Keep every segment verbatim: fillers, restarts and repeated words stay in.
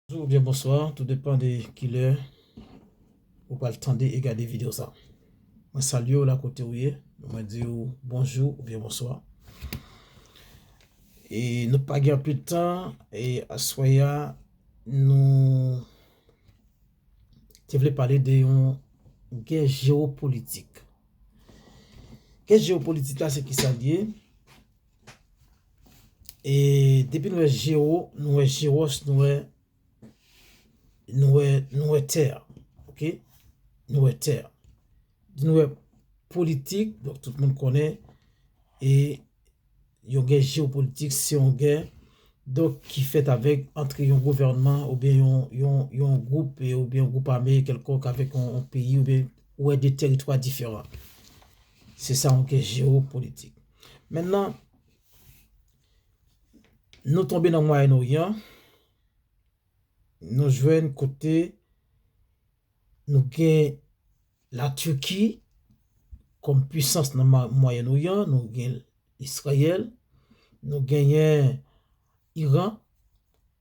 Bonjou oubyen bonswa, tou depann de kilè ou pral tande e gade videyo sa. Mwen salye w la kote w ye, mwen di w bonjou oubyen bonswa. E nou pa gen anpil tan, e aswè a, nou te vle pale de yon gè jewopolitik. Gè jewopolitik la, se kisa l ye? E depi nou wè jewo, nou wè jewòs, nou wè, nou wè, nou wè tè. Oke? Nou wè tè. Nou wè politik, donk tout moun konnen, e yon gè jewopolitik, se yon gè, donk, ki fèt avèk antre yon gouvènman oubyen yon, yon, yon gwoup, e, oubyen yon gwoup ame kèlkonk avèk yon, yon peyi, oubyen ou wè de tèritwa diferan. Se sa yon gè jewopolitik. Mentnan, nou tonbe nan Mwayen Oryan, nou jwenn kote nou gen Latirki kòm pwisans nan Mwayen Oryan, nou gen Izrayèl, nou genyen Iran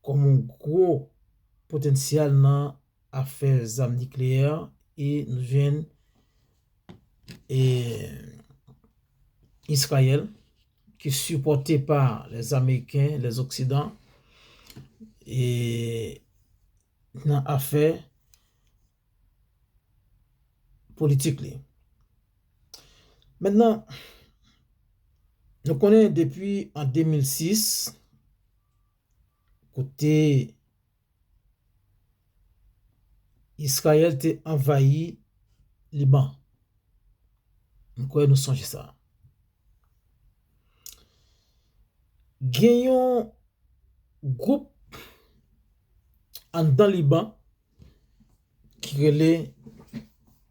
kòm yon gwo potansyèl nan afè zam nikleyè, e nou jwenn e Izrayèl ki sipòte pa lèzameriken, lèzoksidan, e nan afè politik li. Mentnan, nou konnen depi an de mil sis, kote Izrayèl te anvayi Liban. M kwè nou sonje sa. Gen yon gwoup anndan Liban ki rele,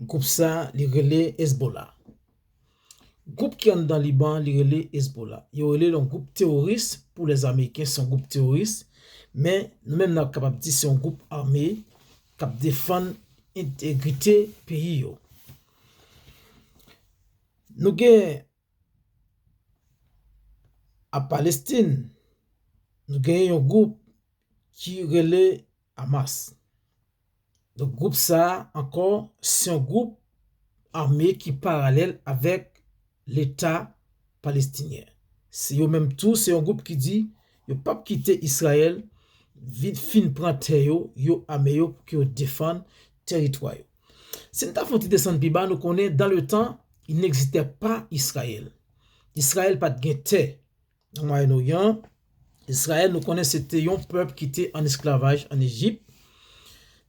gwoup sa, li rele Hezbollah. Gwoup ki anndan Liban, li rele Hezbollah. Yo rele l yon gwoup teworis pou lèzameriken, se yon gwoup teworis, men nou menm n ap kapab di se yon gwoup ame k ap defann entegrite peyi yo. Nou gen a Palestin, nou gen yon gwoup ki rele Hamas. Donk, gwoup sa a ankò, se yon gwoup ame ki paralèl avèk Leta palestinyen. Se yo menm tou, se yon gwoup ki di yo p ap kite Izrayèl vin fin pran tè yo, yo ame yo pou ke yo defann tèritwa yo. Si n ta fè yon ti desann pi ba, nou konnen, dans le temps, il n'existait pas Israël. Izrayèl pa t gen tè nan Mwayen Oryan. Izrayèl, nou konnen, se te yon pèp ki te an esklavaj an Ejip.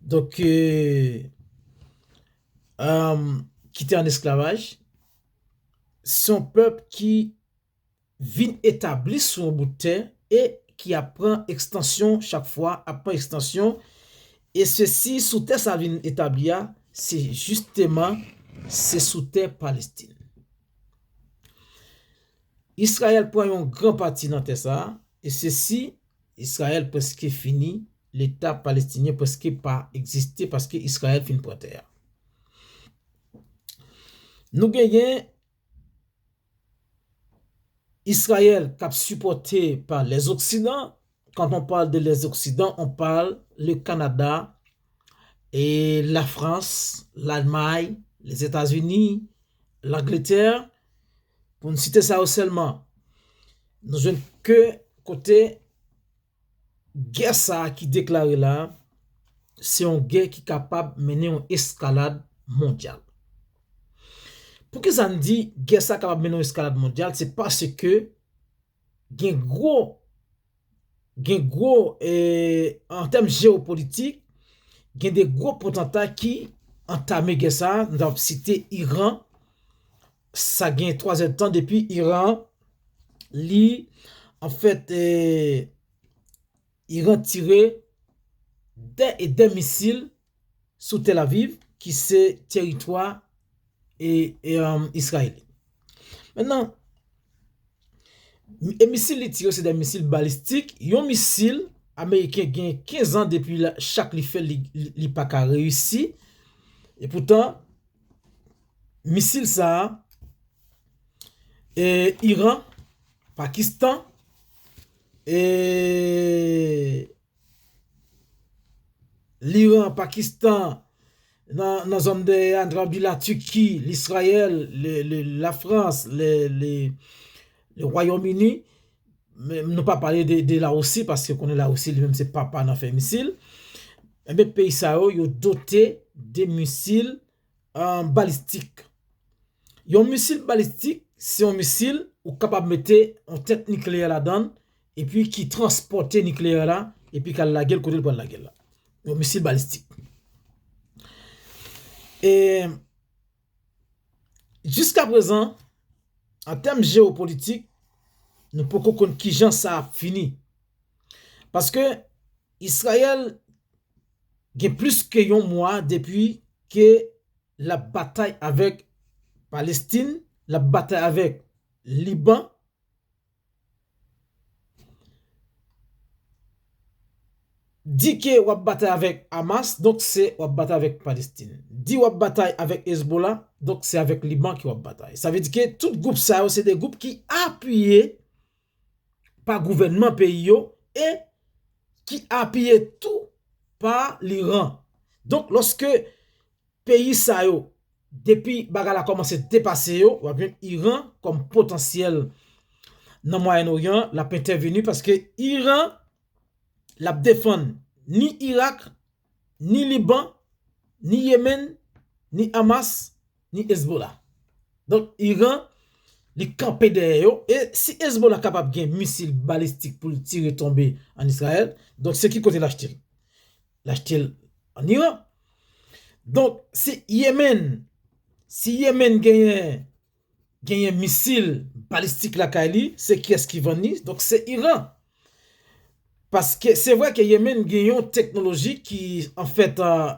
Donk, e, e, ki te an esklavaj. Se yon pèp ki vin etabli sou yon bout tè e ki ap pran ekstansyon chak fwa, ap pran ekstansyon. E sesi, sou tè sa vin etabli a, se jisteman, se sou tè Palestin. Izrayèl pran yon gran pati nan tè sa a, e sesi, Izrayèl prèske fini, Leta palestinyen prèske pa egziste paske Izrayèl fin pran tè a. Nou genyen Izrayèl k ap sipòte pa lèzoksidan. Quand on parle de les Occidents, on parle le Canada, et la France, l'Allemagne, les États-Unis, l'Angleterre, pou n site sa yo sèlman. Nou jwenn ke kote gè sa a ki deklare la, se yon gè ki kapab mennen yon eskalad mondyal. Poukisa n di gè sa a kapab mennen yon eskalad mondyal? Se paske gen gwo, gen gwo, e, an tèm jewopolitik, gen de gwo potanta ki antame gè sa a. Nou t ap site Iran. Sa gen twa zè tan depi Iran, li, anfèt, e, Iran tire dè e dè misil sou Tel Aviv, ki se tèritwa e, e, um, Izrayèl. Mentnan, e misil li tire, se de misil balistik. Yon misil ameriken gen kenz an depi la, chak li fè, li, li, li pa ka reyisi. E poutan, misil sa a, e, Iran, Pakistan, e, Liran, Pakistan, nan, nan zòn dèyè a, antre Latiki, Lisrayèl, le, le, Lafrans, le, le, le Wayòm Ini, men nou pa pale de, de Larisi, paske konnen Larisi li menm se papa nan fè misil. Enben, peyi sa yo, yo dote de misil, euh, balistik. Yon misil balistik, se yon misil ou kapab mete yon tèt nikleyè ladan l, epi ki transpòte nikleyè la, epi k al lage l kote l pral lage l la. Yon misil balistik. E jiska prezan, an tèm jewopolitik, nou poko konn kijan sa ap fini. Paske Izrayèl gen plis ke yon mwa depi ke l ap batay avèk Palestin, l ap batay avèk Liban. Di ke w ap batay avèk Hamas, donk se w ap batay avèk Palestin. Di w ap batay avèk Hezbollah, donk se avèk Liban ke w ap batay. Sa vle di ke tout gwoup sa yo se de gwoup ki apiye pa gouvènman peyi yo e ki apiye tou pa Liran. Donk, lòske peyi sa yo, depi bagay la kòmanse depase yo, w ap jwenn Iran kòm potansyèl nan Mwayen Oryan, l ap entèveni paske Iran, l ap defann ni Irak, ni Liban, ni Yemen, ni Hamas, ni Hezbollah. Donk, Iran, li kanpe dèyè yo. E si Hezbollah kapab gen misil balistik pou l tire tonbe ann Izrayèl, donk se ki kote l achte l? L achte l ann Iran. Donk, si Yemen, si Yemen genyen, genyen misil balistik lakay li, se kiyès ki vann li? Donk, se Iran. Paske se vre ke Yemen gen yon teknoloji ki, anfèt, euh,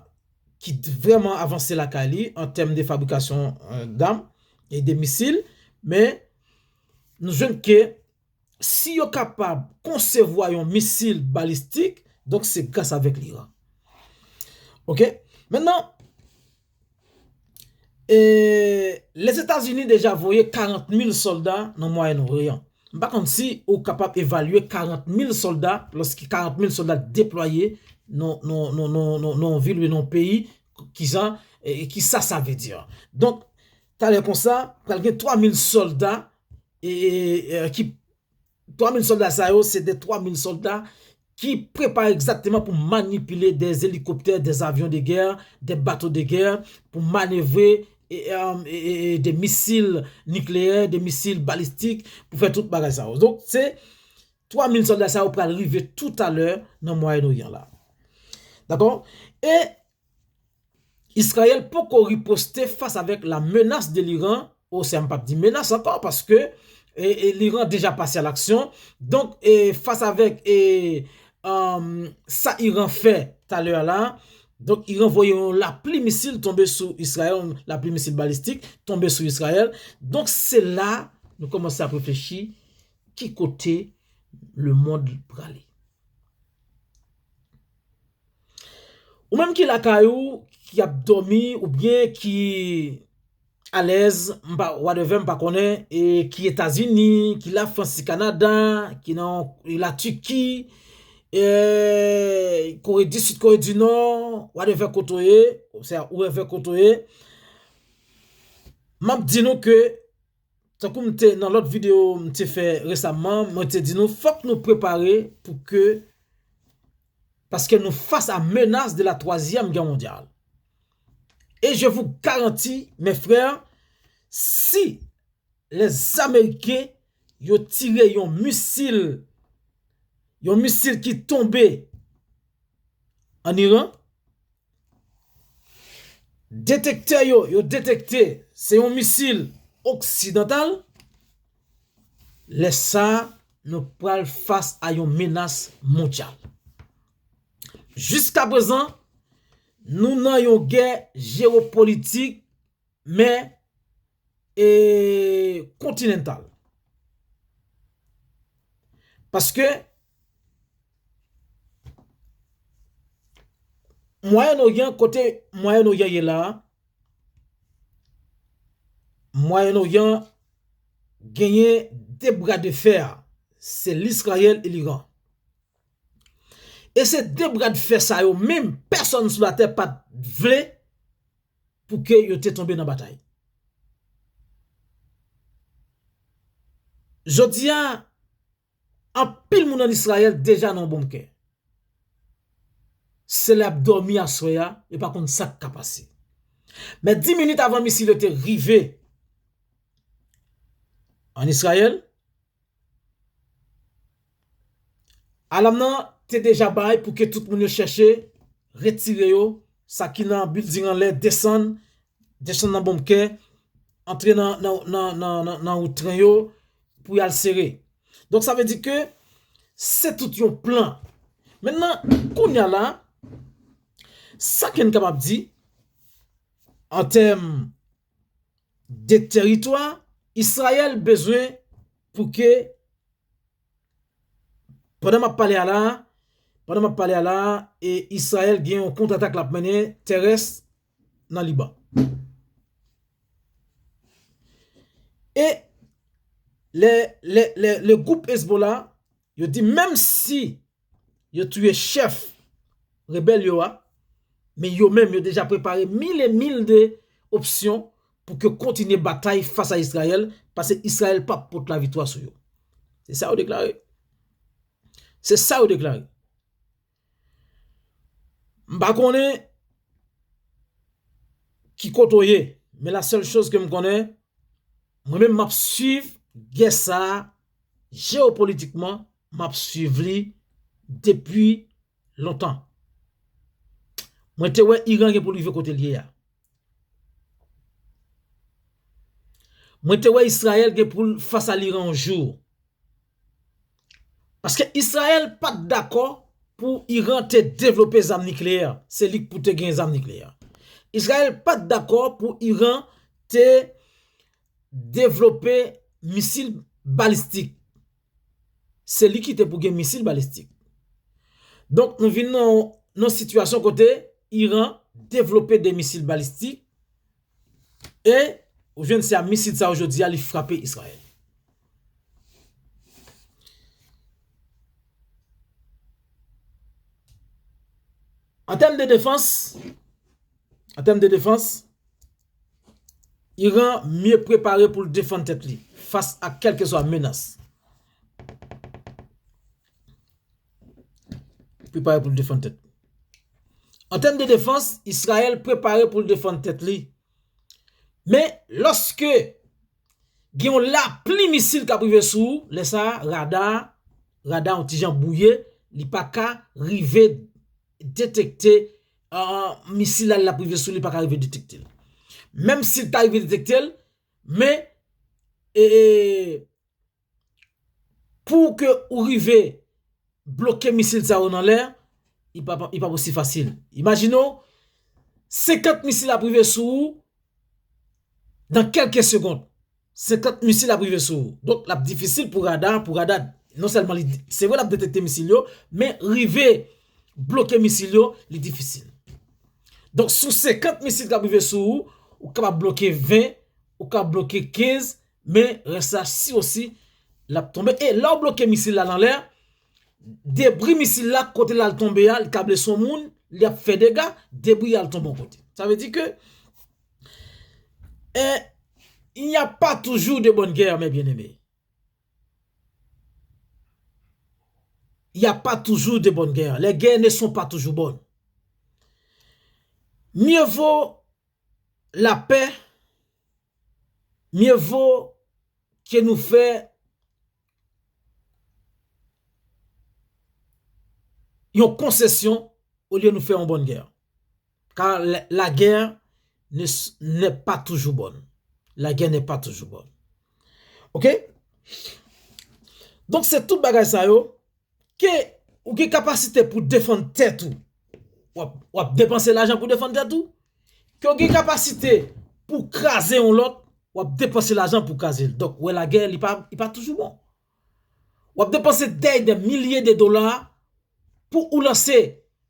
ki vrèman avanse lakay li an tèm de fabrikasyon, euh, dam e de misil, men nou jwenn ke si yo kapab konsevwa yon misil balistik, donk se gras avèk Liran. Oke? Mentnan, e, Lèzetazini deja voye karant mil sòlda nan Mwayen Oryan. M pa konn si ou kapab evalye karant mil sòlda, lòske karant mil sòlda deplwaye nan, nan, nan, nan, nan, nan yon vil oubyen nan yon peyi, kijan, e, e kisa sa vle di. Donk, talè konsa, pral gen twa mil sòlda, e, e, e, ki, twa mil sòlda sa yo, se de twa mil sòlda ki prepare egzakteman pou manipile de elikoptè, de avyon de gè, de bato de gè, pou manevre, e, e, e, e, de misil nikleyè, de misil balistik, pou fè tout bagay sa yo. Donk, se twa mil sòlda sa yo pral rive toutalè nan Mwayen Oryan la. Dakò? E Izrayèl poko riposte fas avèk la menace de l'Iran, o, sa m p ap di menas ankò, paske, e, e, Liran deja pase a laksyon. Donk, e, fas avèk, e, um, sa Iran fè talè a la, donk, Iran voye yon lapli misil tonbe sou Izrayèl, yon lapli misil balistik tonbe sou Izrayèl. Donk, se la nou kòmanse ap reflechi ki kote lemonn prale. Ou menm ki lakay ou, ki ap dòmi, oubyen ki alèz, m pa, whatever, m pa konnen, e ki Etazini, ki Lafrans, ki Kanada, ki nan Latiki, e Kore di Sid, Kore di Nò, whatever kote w ye, ou se, wherever kote w ye, m ap di nou ke, tankou m te, nan lòt videyo m te fè resaman, mwen te di nou, fòk nou prepare pou ke, paske nou fas a menas de la twazyèm gè mondyal. E je vous garantis, mes frères, si les Américains yo tire yon misil, yon misil ki tonbe ann Iran, detektè yo, yo detekte se yon misil oksidantal, lè sa a, nou pral fas a yon menas mondyal. Jiska prezan, nou nan yon gè jewopolitik, men, e, kontinental. Paske Mwayen Oryan, kote Mwayen Oryan ye la, Mwayen Oryan genyen de bra de fè, se Lizrayèl e Liran. E se de bra de fè sa yo menm, pèsonn sou latè pa t vle pou ke yo te tonbe nan batay. Jodi a, anpil moun ann Izrayèl deja nan yon bonm kè. Se lè y ap dòmi aswè a, yo pa konn sa k ka pase. Men dis minit avan misil yo te rive ann Izrayèl, alam nan te deja bay pou ke tout moun yo chèche retire yo, sa ki nan bilding anlè, desann, desann nan bonm kè, antre nan, nan, nan, nan, nan, nan wout tren yo pou y al sere. Donk, sa vle di ke se tout yon plan. Mentnan, kounye a la, sa ke n kapab di, an tèm de teritwa, Izrayèl bezwen pou ke, pandan m ap pale a la, pandan m ap pale a la, e Izrayèl gen yon kontratak l ap mennen terès nan Liban. E le, le, le, le gwoup Hezbollah, yo di menm si yo touye chèf rebèl yo a, men yo menm yo deja prepare mil e mil de opsyon pou ke kontinye batay fas a Izrayèl, paske Izrayèl p ap pot laviktwa sou yo. Se sa yo deklare. Se sa yo deklare. M pa konnen ki kote w ye, men la sèl choz ke m konnen, mwen menm m ap swiv gè sa a jewopolitikman, m ap swiv li depi lontan. Mwen te wè Iran gen pou l rive kote l ye a. Mwen te wè Izrayèl gen pou l fas a Liran yon jou. Paske Izrayèl pa t dakò pou Iran te devlope zam nikleyè. Se li k pou te gen zam nikleyè. Izrayèl pa t dakò pou Iran te devlope misil balistik. Se li ki te pou gen misil balistik. Donk, nou vin nan, nan sitiyasyon kote Iran devlope de misil balistik e ou jwenn se a misil sa yo jodi a li frape Izrayèl. An tèm de defans, an tèm de defans, Iran mye prepare pou l defann tèt li fas a kèlkeswa menas. Prepare pou l defann tèt li. An tèm de defans, Izrayèl prepare pou l defann tèt li. Men, lòske gen yon lapli misil k ap rive sou ou, lè sa a, rada, rada yon ti jan bwouye, li pa ka rive detekte, ah, misil la, l ap rive sou li, li pa ka rive detekte l. Menm si l ta rive detekte l, men, e, e, pou ke ou rive bloke misil sa yo nan lè, li pa, li pa osi fasil. Imajine w, senkant misil ap rive sou ou nan kèlke segond. Senkant misil ap rive sou ou. Donk, l ap difisil pou rada, pou rada, non sèlman li, se vre l ap detekte misil yo, men rive bloke misil yo, li difisil. Donk, sou senkant misil k ap rive sou ou, ou kapab bloke ven, ou kapab bloke kenz, men rès la si osi l ap tonbe. E lè w bloke misil la nan lè, debri misil la, kote l al tonbe a, li ka blese yon moun, li ap fè dega, debri a al tonbe yon kote. Sa vle di ke, eh, il n'y a pas toujours de bonnes guerres, mes bien-aimés. Il n'y a pas toujours de bonnes guerres. Les guerres ne sont pas toujours bonnes. Mieux vaut la paix, mieux vaut que nou fè yon konsesyon olye nou fè yon bòn gè. Car la, la guerre ne s-, n'est pas toujours bonne. La guerre n'est pas toujours bonne. Ok? Donk, se tout bagay sa yo ke ou gen kapasite pou defann tèt ou. W ap, w ap depanse lajan pou defann tèt ou. Ke w gen kapasite pou kraze yon lòt, w ap depanse lajan pou kraze l. Donk, wè, lagè, li pa, li pa toujou bon. W ap depanse dèy de milye de dola pou ou lanse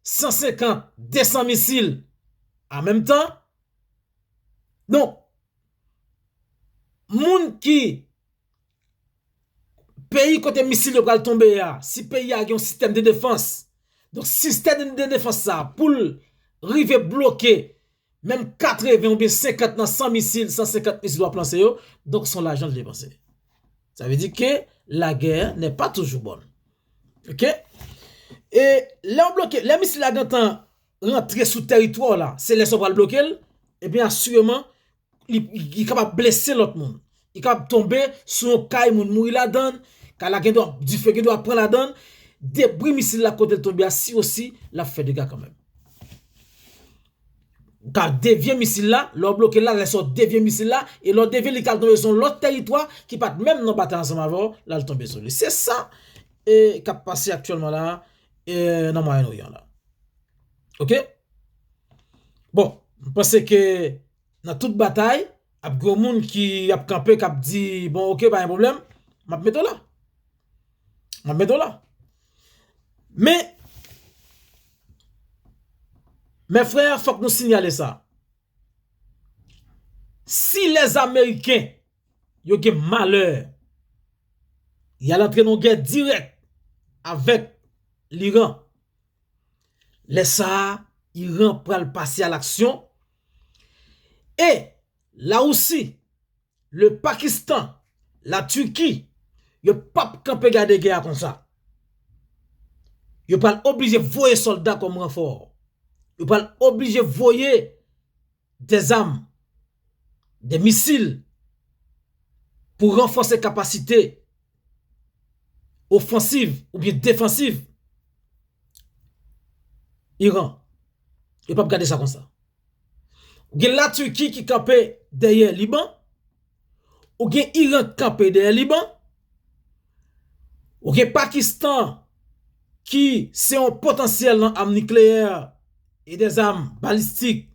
san senkant, de san misil an menm tan. Donk, moun ki, peyi kote misil yo pral tonbe a, si peyi a gen yon sistèm de defans, Donk, sistèm de, de defans sa, pou l rive bloke menm katreven oubyen senkant nan san misil, san senkant misil w ap lanse yo, donk, se yon lajan l depanse. Sa vle di ke la guerre n'est pas toujours bonne. Oke? E lè w bloke, lè misil la gentan rantre sou tèritwa w la, se lè sa w pral bloke l, ebyen, asireman, li, li kapab blese lòt moun. Li kapab tonbe sou yon kay, moun mouri ladan l, kay la gen dwa, dife gen dwa pran ladan l, debri misil la kote l tonbe a, si osi, l ap fè dega kanmenm. Ou ka devye misil la, lè w bloke l la, lè sa w devye misil la, e lè w devye li ka al tonbe sou yon lòt tèritwa ki pa t menm nan batay ansanm avè w, l al tonbe sou li. Se sa, e, k ap pase aktyèlman la, e, nan Mwayen Oryan la. Oke? Bon, m panse ke nan tout batay, ap gen yon moun ki ap kanpe, k ap di, bon, oke, pa gen pwoblèm, m ap mete w la. M ap mete w la. Men, mes frères, fòk nou sinyale sa. Si les Américains, yo gen malè, y al antre nan yon gè dirèk avèk Liran, lè sa a, Iran pral pase a laksyon. E Larisi, le Pakistan, la Turquie, yo p ap kanpe gade gè a konsa. Yo pral oblije voye sòlda kòm ranfò. Yo pral oblije voye dèzam, dè misil pou ranfòse kapasite ofansiv oubyen defansiv Iran. Yo p ap gade sa konsa. Ou gen Latiki ki kanpe dèyè Liban. Ou gen Iran k kanpe dèyè Liban. Ou gen Pakistan ki se yon potansyèl nan am nikleyè e dè zam balistik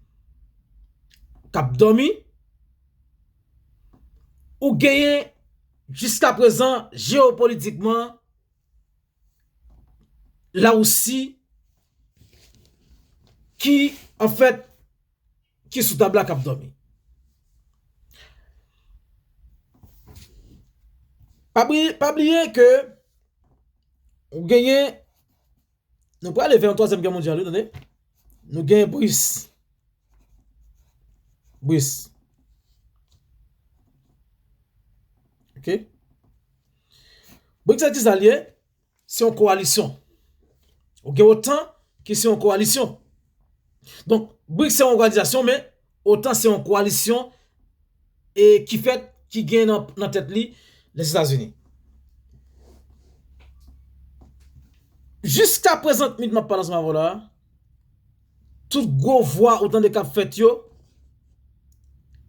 k ap dòmi. Ou genyen jiskaprezan jewopolitikman Larisi ki, anfèt, ki sou tab la k ap dòmi. Pa bliye, pa bliye ke ou genyen, nou prale vè yon twazyèm gè mondyal, wi, tande. Nou genyen BRICS. BRICS. Oke? BRICS se kisa l ye? Se yon kowalisyon. Ou gen OTAN ki se yon kowalisyon. Donk, BRICS se yon òganizasyon, men OTAN se yon kowalisyon e ki fèt, ki gen nan, nan tèt li Lèzetazini. Jiskaprezan, minit m ap pale ansanm avè w la, tout gwo vwa ou tande k ap fèt yo,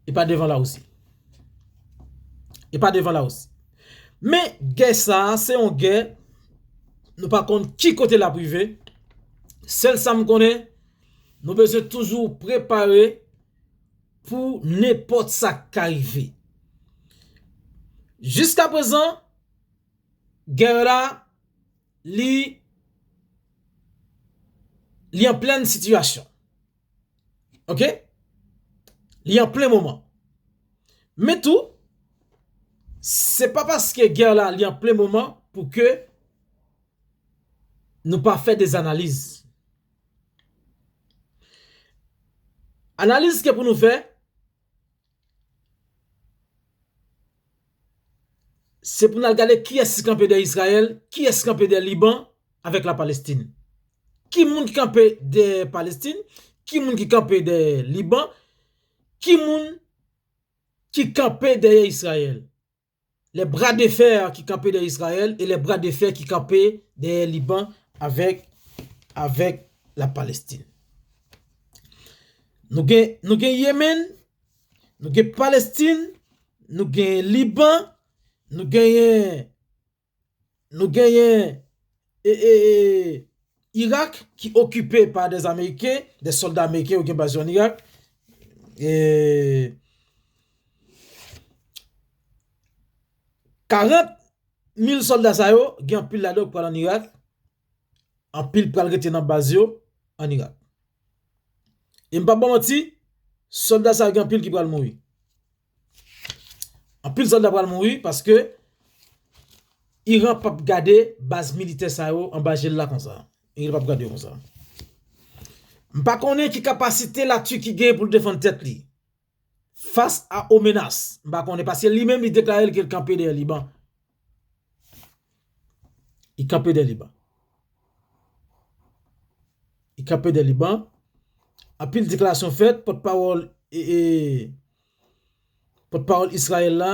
e pa devan Larisi. E pa devan Larisi. Men gè sa a, se yon gè, nou pa konn ki kote l ap rive. Sèl sa m konnen, nou bezwen toujou prepare pou nenpòt sa k ka rive. Jiskaprezan, gè la, li, li an plèn sitiyasyon. Oke? Li an plen moman. Men tou, se pa paske gè la, li an plen moman pou ke nou pa fè de analiz. Analiz ke pou nou fè, se pou n al gade kiyès ki kanpe dèyè Izrayèl, kiyès ki kanpe dèyè Liban avèk Lapalestin. Ki moun ki kanpe dèyè Palestin, ki moun ki kanpe dèyè Liban, ki moun ki kanpe dèyè Izrayèl. Les bras de fer ki kanpe dèyè Izrayèl e les bras de fer ki kanpe dèyè Liban avèk, avèk Lapalestin. Nou gen, nou gen Yemen, nou gen Palestin, nou gen Liban, nou genyen, nou genyen, e, e, e, Irak ki okipe pa dè Ameriken, dè sòlda ameriken yo gen baz yo an Irak. E karant mil sòlda sa yo, gen anpil ladan yo k pral an Irak, anpil pral rete nan baz yo an Irak. E m p ap ba w manti, sòlda sa yo gen anpil ki pral mouri. Anpil sòlda pral mouri paske Iran p ap gade baz militè sa yo anba je l la konsa. Li p ap gade yo konsa. M pa konnen ki kapasite Laturki gen pou l defann tèt li fas a o menas. M pa konnen, paske li menm li deklare l ke l kanpe dèyè Liban. Li kanpe dèyè Liban. Li kanpe dèyè Liban. Anpil deklarasyon fèt, pòtpawòl, e, e, pòtpawòl Izrayèl la,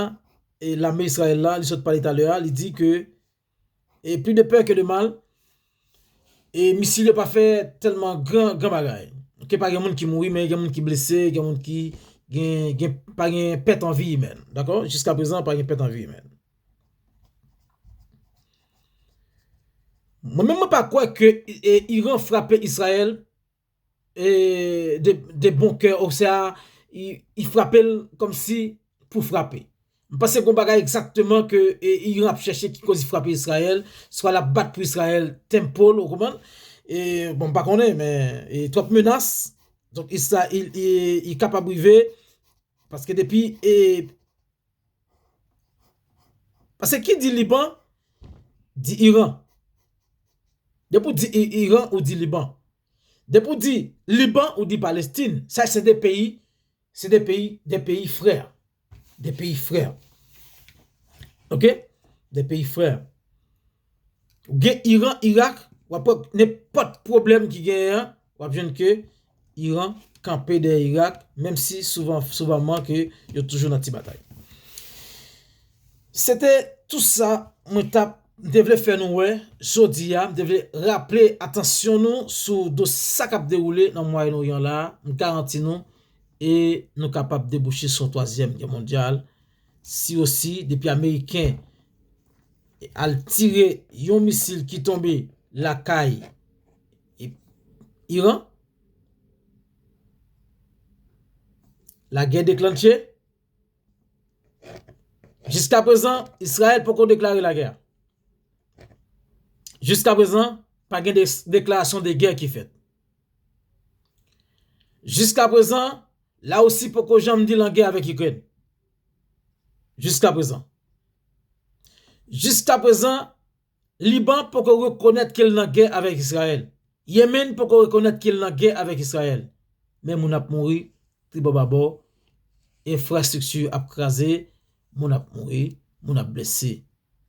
e lame Izrayèl la, li sot pale talè a, li di ke, e plus de peur que de mal, e misil yo pa fè tèlman gran, gran bagay. Ke pa gen moun ki mouri, men gen moun ki blese, gen moun ki gen, gen, pa gen pèt an vi imèn. Dakò? Jiska prezan, pa gen pèt an vi imèn. Mwen menm, mwen pa kwè ke, e, Iran frape Izrayèl, e, de, de bon kè, oswa, li, li frape l kòmsi pou frape. M panse gon bagay egzakteman ke, e, Iran ap chèche ki koz li frape Izrayèl, swa l ap bat pou Izrayèl tempo l, ou konprann? E, bon, m pa konnen, men, e, twòp menas, donk, Izra-, li, li, li kapab rive, paske depi, e, paske ki di Liban, di Iran. Depi w di I-, Iran, ou di Liban. Depi w di Liban, ou di Palestin. Sa se de peyi, se de peyi, de peyi frè. De peyi frè. Oke? De peyi frè. Ou gen Iran, Irak, w ap wè nenpòt pwoblèm ki genyen an, w ap jwenn ke Iran kanpe dèyè Irak, menm si souvan, souvanman ke yo toujou nan ti batay. Se te tou sa mwen t ap, m te vle fè nou wè jodi a, m te vle raple atansyon nou sou dosye sa k ap dewoule nan Mwayen Oryan la, m garanti nou, e nou kapab debouche sou yon twazyèm gè mondyal, si osi, depi Ameriken al tire yon misil ki tonbe lakay Iran, lagè deklanche. Jiska prezan, Izrayèl poko deklare lagè. Jiska prezan, pa gen de, deklarasyon de gè ki fèt. Jiska prezan, Larisi poko janm di l an gè avèk Ikrèn. Jiska prezan. Jiska prezan, Liban poko rekonèt ke l nan gè avèk Izrayèl. Yemen poko rekonèt ke l nan gè avèk Izrayèl. Men moun ap mouri, tribò babò, enfrastrikti ap kraze, moun ap mouri, moun ap blese,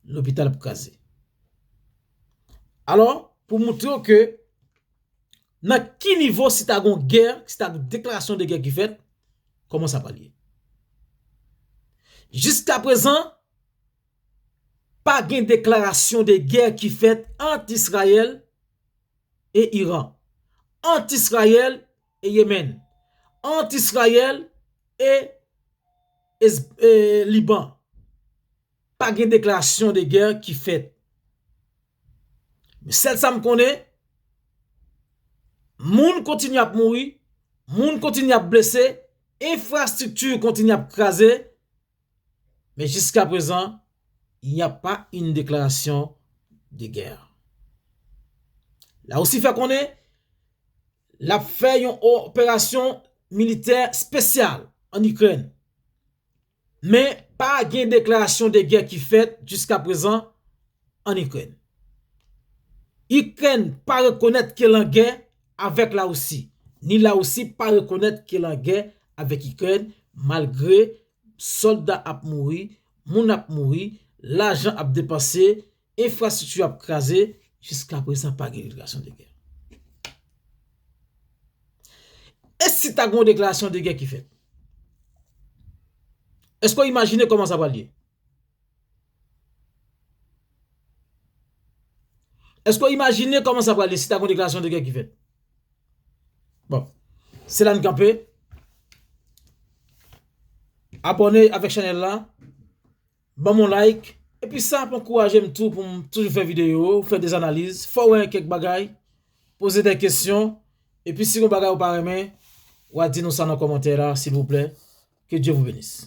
lopital ap kraze. Alò, pou montre w ke nan ki nivo si ta gon gè, si ta gon deklarasyon de gè ki fèt, kòman sa pral ye? Jiska prezan, pa gen deklarasyon de gè ki fèt ant Izrayèl e Iran, ant Izrayèl e Yemen, ant Izrayèl e, e, e Liban. Pa gen deklarasyon de gè ki fèt. Men sèl sa m konnen, moun kontinye ap mouri, moun kontinye ap blese, enfrastrikti kontinye ap kraze, men jiska prezan, il n'y a pas une déclaration de guerre. Larisi fè konnen l ap fè yon operasyon militè espesyal ann Ikrèn. Men pa gen deklarasyon de gè ki fèt jiska prezan ann Ikrèn. Ikrèn pa rekonèt ke l an gè avèk Larisi, ni Larisi pa rekonèt ke l an gè avèk Ikrèn, malgre sòlda ap mouri, moun ap mouri, lajan ap depanse, enfrastrikti ap kraze, jiska prezan pa gen deklarasyon de gè. E si ta gen yon deklarasyon de gè ki fèt? Èske w imajine kòman sa pral ye? Èske w imajine kòman sa pral ye si ta gen yon deklarasyon de gè ki fèt? Bon, se la n kanpe. Abòne avèk chanèl la. Ban m yon like. Epi sa ap ankouraje m tou pou m toujou fè videyo, fè de analiz, fè w wè kèk bagay, poze de kesyon. Epi si gon bagay ou pa renmen, w a di nou sa nan kòmantè la, silvouplè. Que Dieu vous bénisse.